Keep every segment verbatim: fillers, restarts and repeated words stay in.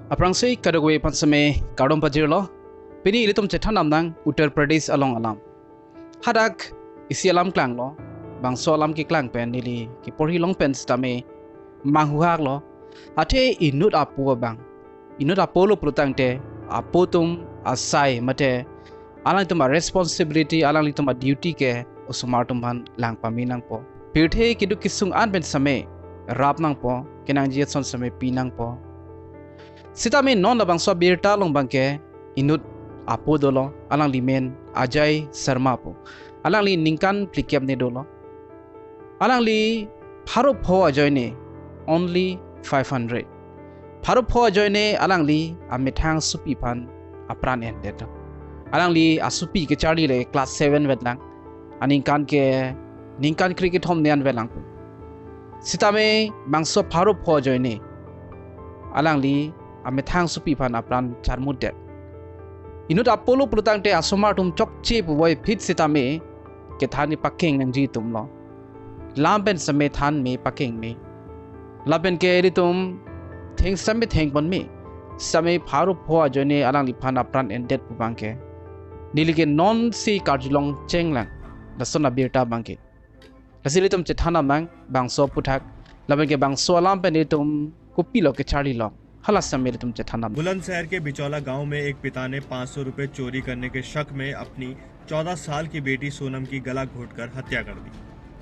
Aphrangsi kadokave aphan seme kardom pajirlo. Pini ilitum chethan damnang Uttar Pradesh along alam. Hadak isi alam klanglo, bangso alam keklang pen neli keporhi long pen sitame manghuhaklo. Athe inut apo abang, inut apolo pulotangte apo atum asai mate alanglitum a-responsibility, alanglitum a-duty ke osomar atum aphan lang pame nangpo. Pirthe keduk kesung an pen seme rap nangpo, kenangji ason seme pi nangpo. Sitame non labangso abirta along abangke inut apo dolo, alangli men Ajay Sharma pu. Alangli ningkan phlikep ne dolo. Alangli pharo pho ajoine, only five hundred. Pharo pho ajoine alangli amethang asopi aphan apran endet. Alangli asopi kecharli le class seven vetlang. Aningkan ke ningkan kre kethom ne an vetlang pu. Sitame bangso pharo pho ajoine alangli amethang asopi aphan apran charmutdet. Inut apolo pulotangte asomar atum chokche puvoiphit sitame kethan ni pakeng nangji atumlo. Lam pen seme than me pakeng me. Lapen ke ilitum theng seme theng pon me. Sitame pharo pho ajoine alangliphan apran endet pu abangke neli ke nonsi karjulong chenglang. Lason abirta abangke. Lasi ilitum chethan damnang bangso aputhak. Lapen ke bangso alam pen ilitum kopilo kecharlilong, hala seme ilitum chethan damnang. Bulandshahr के बिचौला गांव में एक पिता ने पाँच सौ रुपए चोरी करने के शक में अपनी चौदह साल की बेटी सोनम की गला घोंटकर हत्या कर दी।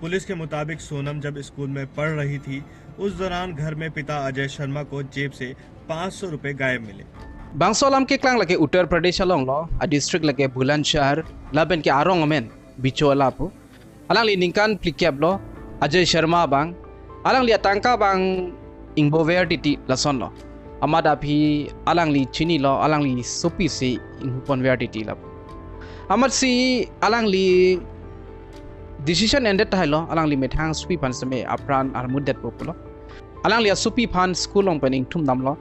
पुलिस के मुताबिक सोनम जब स्कूल में पढ़ रही थी, उस दौरान घर में पिता अजय शर्मा को जेब से पाँच सौ रुपए गायब मिले। Bangso alam keklang lake Uttar Pradesh alonglo, a-district lake Bulandshahr, lapen ke arong amen Bichola pu. Alangli ningkan phlikep lo, Ajay Sharma abang. Alangli atangka abang ingbover titi lasonlo. Amat aphi alangli chinilo, alangli asopi si inghuponver titi lapu. Amatsi alangli decision endet tahai lo, alangli methang asopi aphan seme apran armutdetpo pulo. Alangli asopi aphan school along pen ingthum damlo.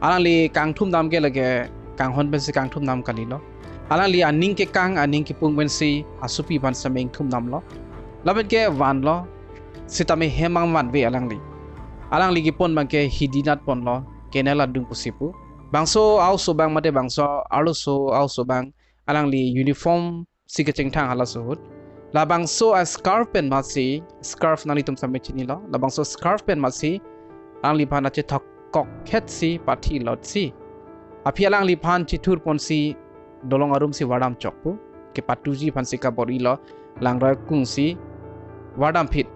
Alangli kangthum dam ke lake kanghon pensi kangthum dam kalilo. Alangli aning kekang aning kepung pensi asopi aphan seme ingthum damlo. Lapen ke vanlo. Sitame hem abang vanve alangli. Alangli kepon abangke hidi nat ponlo, kenel adung pusi pu. Bangso a-oso abang mate bangso arloso a-oso abang alangli uniform si kechengthang halaso ahut. Labangso a-scarf pen amatsi, scarf nanglitum seme chinilo. Labangso scarf pen amatsi alangliphan achethok kok khetsi pathi lotsi, aphi alangliphan chithur ponsi dolong arumsi vardam chok pu. Kepatuji aphansi kabor-ilo, langroi kungsi vardam phit.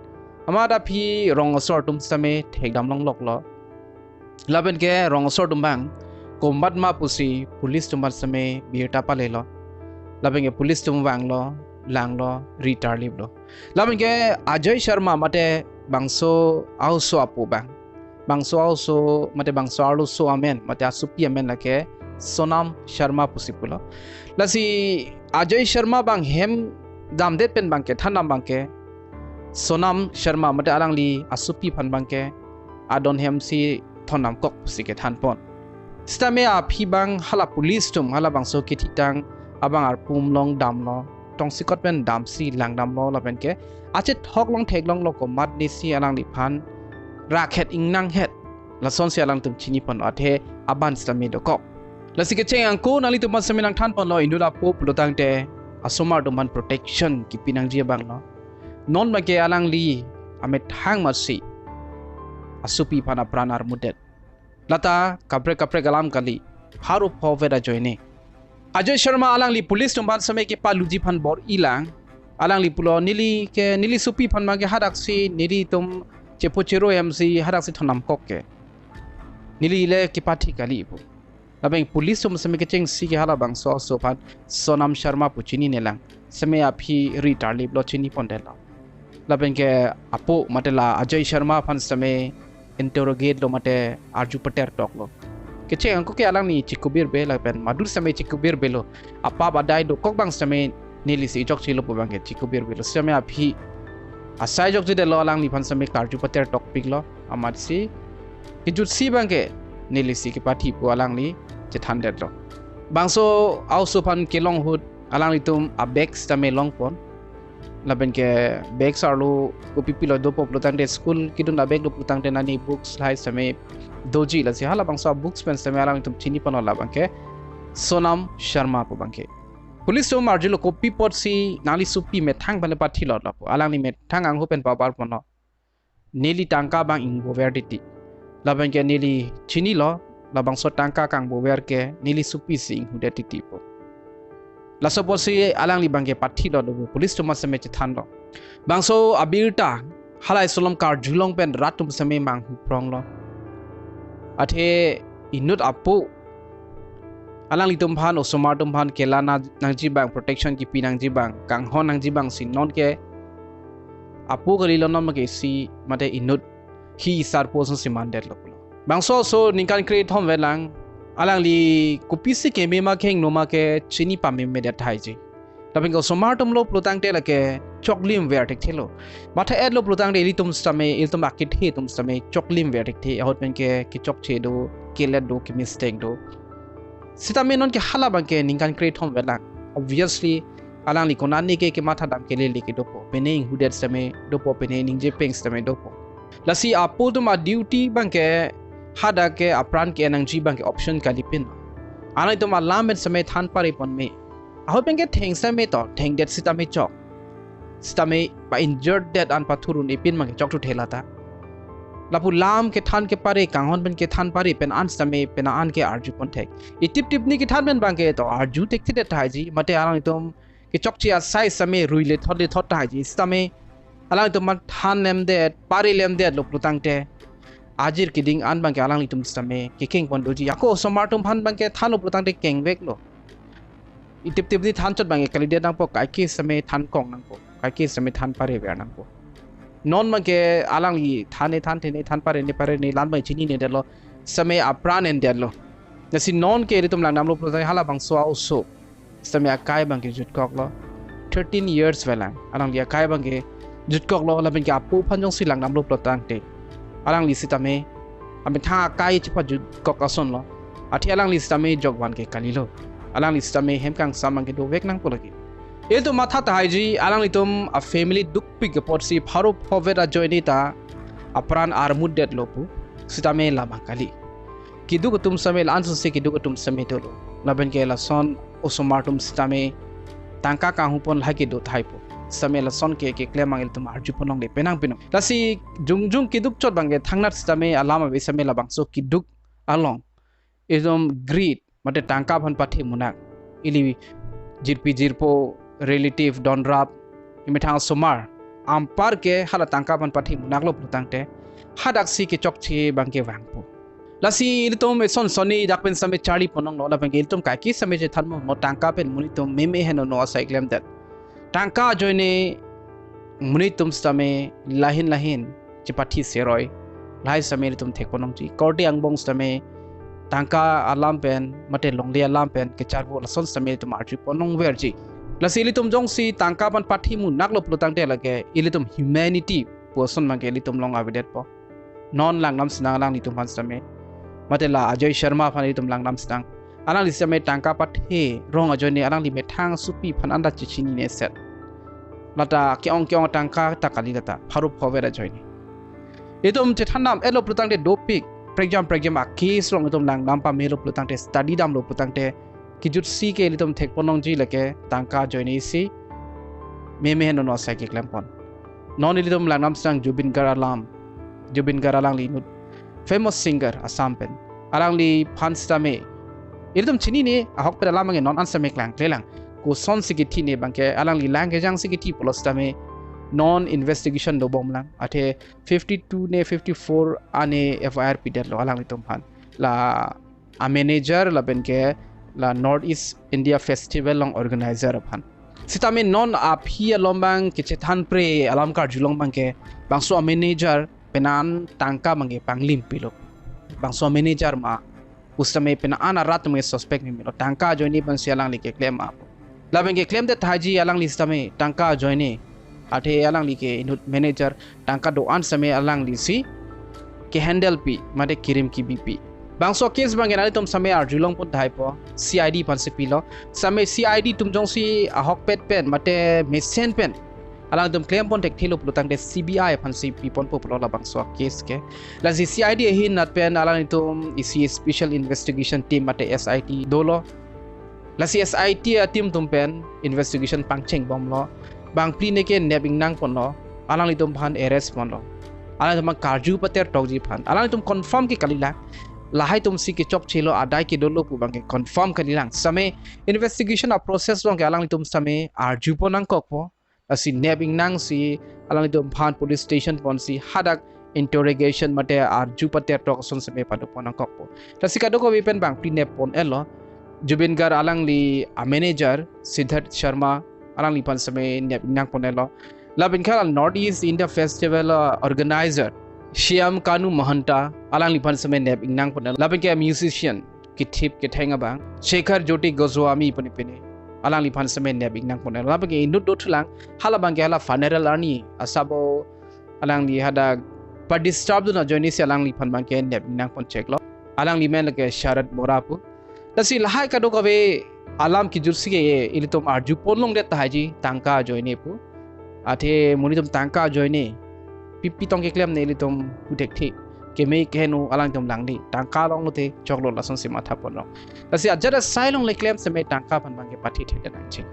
Amat aphi rong asor atum seme thekdam longloklo. Lapen ke rong asor atum abang komat ma pusi police atum aphan seme birta palelo. Lapen ke police atum vanglo, langlo, ri tarliplo. Lapen ke Ajay Sharma mate bangso a-oso apo abang, bangso a-oso mate bangso arloso amen mate asopi amen lake Sonam Sharma pusi pulo. Lasi Ajay Sharma abang hem damdet pen abangke than dam abangke Sonam Sharma mate alangli asopi aphan abangke adon hemsi thondam kok pusi kethan pon. Sitame aphi abang hala police atum, hala bangso kethitang abang arpum along damlo, tongsekot pen damsi langdamlo lapen ke achethok along theklonglo, komat nesi alangliphan rakhet ingnanghet, lasonsi alangtum chini ponlo, athe aban sitame dokok. Lasi kecheng angko nanglitum aphan seme nangthan ponlo, inut apo pulotangte asomar atum aphan protection kipi nangji abanglo. Non abangke alangli amethang amatsi asopi aphan apran armutdet. Lata kaprek kaprek alam kali, pharo pho vet ajoine Ajay Sharma alangli police atum aphan seme kepaluji aphan bor-ilang. Alangli pulo, neli ke neli asopi aphan abangke hadaksi nelitum chepo chero hemsi hadaksi thondam kok ke. Neli le kepathi kali pu. Lapen police atum seme kechengsi ke hala bangso a-oso aphan Sonam Sharma pu chininelang. Seme aphi ri tarliplo, chini pondetlo. Lapen ke apo mate la Ajay Sharma aphan seme interrogate lo mate arju pater toklo. Kecheng angko ke alangli chikubirbe lapen madur seme chikubirbelo. Apap adai dokok abang seme nelisi chokchelo pu abangke chikubirbelo. Seme aphi asai jokjedetlo, alangliphan seme karju pater tokpiklo. Amatsi kejutsi abangke nelisi kepathi pu alangli chethandetlo. Bangso a-oso aphan kelong ahut alanglitum a-bag sitame longpon. Lapen ke bag arlo kopipilo dopo pulotangte, school kedun a-bag do pulotangte nani books lahai sitame doji. Lasi halabangso a-books pen sitame alangtum chini ponlo, labangke Sonam Sharma pu abangke. Police atum arjulo, kopi apotsi nangli sopi methang pen le pathilot lapu. Alangli methang anghu pen pabar ponlo, neli tangka abang ingbover titi. Labangke neli chinilo, labangso tangka kangbover ke neli sopisi inghudet titi pu. Laso apotsi alangli abangke pathilot lapu, police atum sitame chethanlo. Bangso abirta halai solom karjulong pen rat atum sitame manghu pronglo. Athe inut apo alanglitum aphan, osomar atum aphan kelang nangji abang, protection kipi nangji abang, kanghon nangji abang si nonke apo kalilo, non abangke isi mate inut hi isar po asonsi mandetlo pulo. Bangso oso ningkan kre-thom vetlang, alangli kopisi keme ma kehingno ma ke chini pamemedet tahai ji. Labangke osomar atum lo pulotangte lake choklim ver thekthelo. Matha-etlo pulotangte ilitum sitame, ilitum akethe atum sitame choklim ver thekthe, ahut penke kechokche do, kelet do, ke mistake do. Sitame nonke halabangke ningkan kre-thom vetlang. Obviously, alangli konane ke kematha dam kelele ke dopo. Pine inghudet sitame dopo, pine ningje peng sitame dopo. Lasi apo atum a-duty abangke hadak ke apran ke-en nangji abangke option kalipin. Alangtum alam pen sitame than pare pon me. Ahut penke theng sitame to, thengdet sitame chok. Sitame pa-injured det an pathurun ipin abangke chokthuthe lata. Lapu lam kethan kepare, kanghon pen kethan pare pen an sitame pine an ke arju pon thek. Itip tipni kethan pen abangke to arju thekthedet tahai ji, mate alangtum kechokche asai sitame rui lethot lethot tahai ji. Sitame alangtum aphan than lemdet, pare lemdetlo pulotangte ajir keding an abangke alanglitum sitame kekeng pon doji. Ako osomar atum aphan abangke thanlo pulotangte kengveklo. Itip tipni than chot abangke kalidet nangpo, kaike sitame than kong nangpo, kaike sitame than pare ver nangpo. Non abangke alangli than-ne thanthe-ne, than pare-ne pare-ne, la-an abang chininedetlo, sitame apran endetlo. Lasi nonke ilitum langdamlo pulotangte halabangso a-oso sitame akai abangke jutkoklo. Thirteen years vetlang alangli akai abangke jutkoklo, labangke apo aphan jongsi langdamlo pulotangte alangli sitame amethang akai chepajutkok asonlo. Athe alangli sitame jokvan ke kalilo. Alangli sitame hem kangsam abangke dovek nangpo lake. Ilitum matha tahai ji, alanglitum a-family dukpik apotsi pharo phovet ajoine ta apran armutdetlo pu. Sitame labang kali. Keduk atum sitame la-an asonsi keduk atum sitame dolo. Lapenke lason osomar atum sitame tangka kanghu pon lahai kedo tahai pu. Sitame lason ke keklem abang ilitum arju pon longle penang pino. Lasi jongjong keduk chot abangke thangnat sitame alam ave sitame labangso keduk along itum greed, mate tangka aphan pathe munak, ili jirpi jirpo, relative, donrap, emethang osomar, anpar ke hala tangka aphan pathe munaklo pulotangte hadaksi kechokche abangke vangpo. Lasi ilitum eson sonni dak pen sitame charli pon longlo, labangke ilitum kaike sitame chethanpo, mo tangka pen monit atum meme heno no asai klemdet. Tangka ajoine monit atum sitame lahin lahin chepathi seroi, lahai sitame ilitum thek pon longji. Korte angbong sitame tangka alam pen, mate longle alam pen kecharvo, lason sitame ilitum arju pon longverji. Lasi ilitum jongsi tangka aphan pathe munaklo pulotangte lake ilitum humanity pu ason abangke ilitum along avedetpo. Non langdam sinang alanglitum aphan sitame, mate la Ajoy Sharma aphan ilitum langdam sinang. Alangli sitame tangka pathe rong ajoine alangli methang sopi aphan anta chechinine set. Lata ke-ong ke-ong tangka ta kali lata, pharo phovet ajoine. Itum chethandam-etlo pulotangte dopik, prekjam prekjam a-case along itum langdam pamelo pulotangte, study damlo pulotangte, kejutsi ke ilitum thek pon longji lake tangka ajoine si meme heno no asai keklem pon. Non ilitum langdam sinang Zubeen Garg alam. Zubeen Garg alangli inut famous singer Assam pen. Alangliphan sitame ilitum chinine, ahokpet alam abangke non an sitame klangklelang. Kosonsi kethine abangke alangli lang kejangsi kethi pulo sitame non investigation dobomlang. Athe fifty-two ne fifty-four ane F I R pidetlo alanglitum aphan. La a-manager lapenke la North East India Festival along organizer aphan. Sitame non aphi along abang kechethanpre alam karjulong abangke bangso a-manager penan tangka abangke panglimpilo. Bangso a-manager ma, pusitame penan arat me suspect memelo, tangka ajoine abangsi alangli keklem ma. Lapenke klemdet tahai ji alangli sitame tangka ajoine. Athe alangli ke inut manager, tangka do-an sitame alanglisi kehandle pi, mate kirim kibi pi. Bangso case abangke nanglitum sitame arjulong pon tahai po, C I D aphansi pilo. Sitame C I D atum jongsi ahokpet pen, mate mesen pen Alangtum klempon thekthelo pulotangte C B I aphansi piponpo pulo labangso a-case ke. Lasi C I D ahin nat pen alangtum isi special investigation team mate S I T dolo. Lasi S I T a-team atum pen investigation pangchengbomlo. Bangphli ne ke nep ingnangponlo. Alanglitum aphan arrest ponlo. Alangtum aphan karju patertokji aphan. Alangtum confirm ke kalilang. Lahai atumsi kechokchelo, adai kedolo pu abangke confirm kalilang. Sitame investigation a-process along ke alangtum sitame arjupon nangkokpo. Lasi nep ingnangsi alangtum aphan police station ponsi hadak interrogation mate arju patertok ason sitame padopon nangkokpo. Lasi kadokave pen bangphli neppon-etlo. Zubeen Garg alangli a-manager Siddharth Sharma alangliphan sitame nep ingnangpon-etlo. Lapen ke la North East India Festival, uh, organizer Shyam Kanu Mahanta alangliphan sitame nep ingnangpon-etlo. Lapen ke musician kethip ketheng abang Shekhar Jyoti Goswami pine pine alangliphan sitame nep ingnangpon-etlo. Lapen ke inut dothulang, hala abangke hala funeral arni asabo alangli hadak pa-disturb dun ajoinesi alangliphan abangke nep ingnangpon cheklo. Alangli men lake Sharad Bora pu. Lasi lahai kadokave alam kejutsi ke ilitum arjupon longdet tahai ji, tangka ajoine pu. Athe monit atum tangka ajoine pipi tong keklemne ilitum pu thekthe. Keme keheno alangtum langle. Tangka longlote choklo, lasonsi mathaponlo. Lasi ajat asai along le klem sitame tangka aphan abangke pathi thekdet nangji.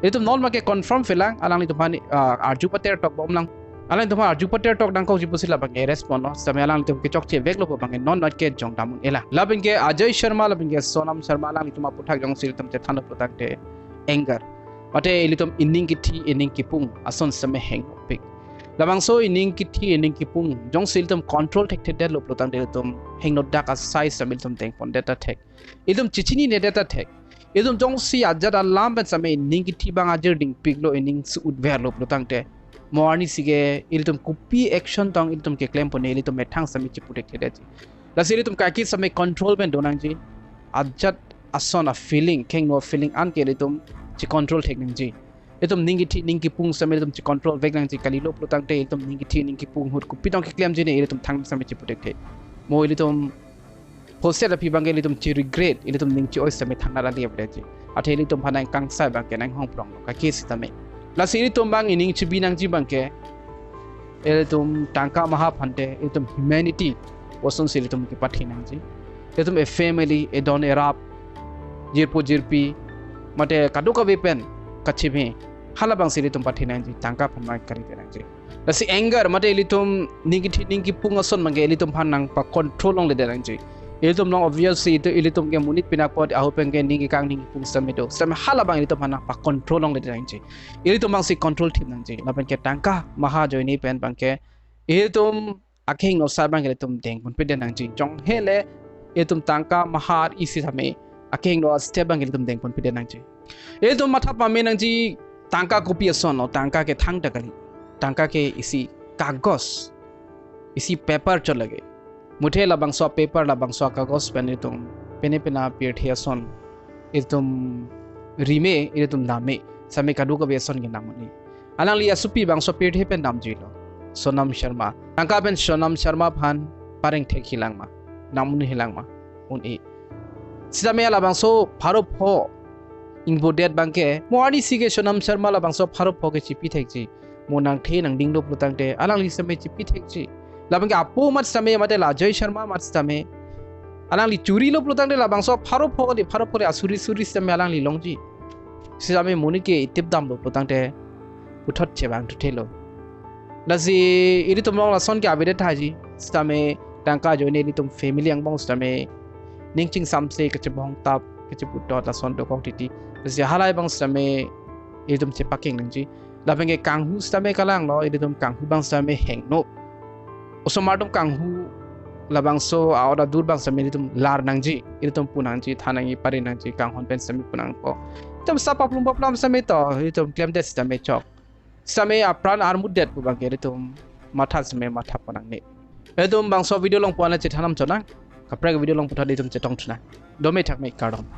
Ilitum non abangke confirm pelang, alanglitum aphan, ah, arju patertokbomlang. Alangtum arju patertok nangkokji pusi labangke arrest ponlo. Sitame alangtum kechokche veklo pu abangke non nat ke jongdam un-elang. Lapen ke Ajay Sharma, lapen ke Sonam Sharma alanglitum aputhak jongsi ilitum chethanlo pulotangte anger mate ilitum ining kithi ining kipung ason sitame hengnopik. Labangso ining kithi ining kipung jongsi ilitum control thekthedetlo pulotangte ilitum hengno dak asai sitame ilitum dengpondet ta thek. Ilitum chechininedet ta thek. Ilitum jongsi ajat alam pen sitame ining kithi abang ajir dingpiklo, ining si utverlo pulotangte mo arnisi ke ilitum kopi action tong ilitum keklempon-e, ilitum methang sitame chipu thekthedetji. Lasi ilitum kaike sitame control pen do nangji. Ajat ason a-feeling, kehingno feeling an ke ilitum chi-control thek nangji. Ilitum ning kithi ning kipung sitame ilitum chi-control vek nangji, kalilo pulotangte ilitum ning kithi ning kipung ahut kopi tong keklemji ne ilitum thang sitame chipu thekthe. Mo ilitum poset aphi abangke ilitum chi-regret, ilitum ning chi-oi sitame thangnat ali avleji. Athe ilitum aphan nangkangsai abangke nanghongpronglo, kaike sitame. Lasi ilitum abang ining chibi nangji abangke ilitum tangka maha aphante, ilitum humanity pu asonsi ilitum kepathi nangji. Ilitum e-family, edon erap, jirpo jirpi, mate kadokave pen kachime, hala abangsi ilitum pathi nangji, tangka aphan abang kari nangji. Lasi anger mate ilitum ning kithi ning kipung ason abangke ilitum aphan nangpa-control longledet nangji. Ilitum along obviously itu ilitum ke monit pinak apot ahut pen ke ning kekang ning kipung sitame do. Sitame hala abang ilitum aphan nangpa-control longledet nangji. Ilitum abangsi control thip nangji. Lapen ke tangka maha ajoine pen abangke ilitum akehingno asai abangke ilitum dengponpedet nangji. Jonghe le ilitum tangka maha isi sitame akehingno a-step abangke ilitum dengponpedet nangji. Ilitum matha pame nangji, tangka kopi asonlo, tangka ke thangta kali. Tangka ke isi kagos, isi paper chot lake. Muthe labangso a-paper, labangso a-kagos pen ilitum pine pine apirthe ason ilitum rime, ilitum dam-e, sitame kadokave ason ke nang un-e. Alangli asopi bangso apirthe pen damjilo, Sonam Sharma. Tangka pen Sonam Sharma aphan pareng thekthelang ma, nang un-elang ma? Un-e. Sitame labangso pharo pho ingbodet abangke mo arnisi ke Sonam Sharma labangso pharo pho ke chipi thekji. Mo nangthe nangdinglo pulotangte alangli sitame chipi thekji. Labangke apo amat sitame mate la Ajay Sharma amat sitame alangli churilo pulotangte labangso pharo pho kali, pharo pho le asuri suri sitame alangli longji. Sitame monit ke itip damlo pulotangte puthot chevang thuthelo. Lasi ilitum along lason ke avedet tahai ji. Sitame tangka ajoine ilitum family angbong sitame ning chingsamse kachebong tap kacheputot lason dokok titi. Lasi halahai abang sitame ilitum chepakeng nangji. Lapen ke kanghu sitame kalanglo, ilitum kanghu abang sitame hengno. Osomar atum kanghu labangso a-order adur abang sitame ilitum lar nangji, ilitum pu nangji, than nangji, pare nangji, kanghon pen sitame pu nangpo. Itum sa paplum paplam sitame to, ilitum klemdet sitame chok. Sitame apran armutdet pu abangke ilitum matha sitame mathapon nangne. Ilitum bangso video along pu an le chethan nang chonang. Kaprek video along puthot ilitum chetong thunang. Dome thakme, kardom.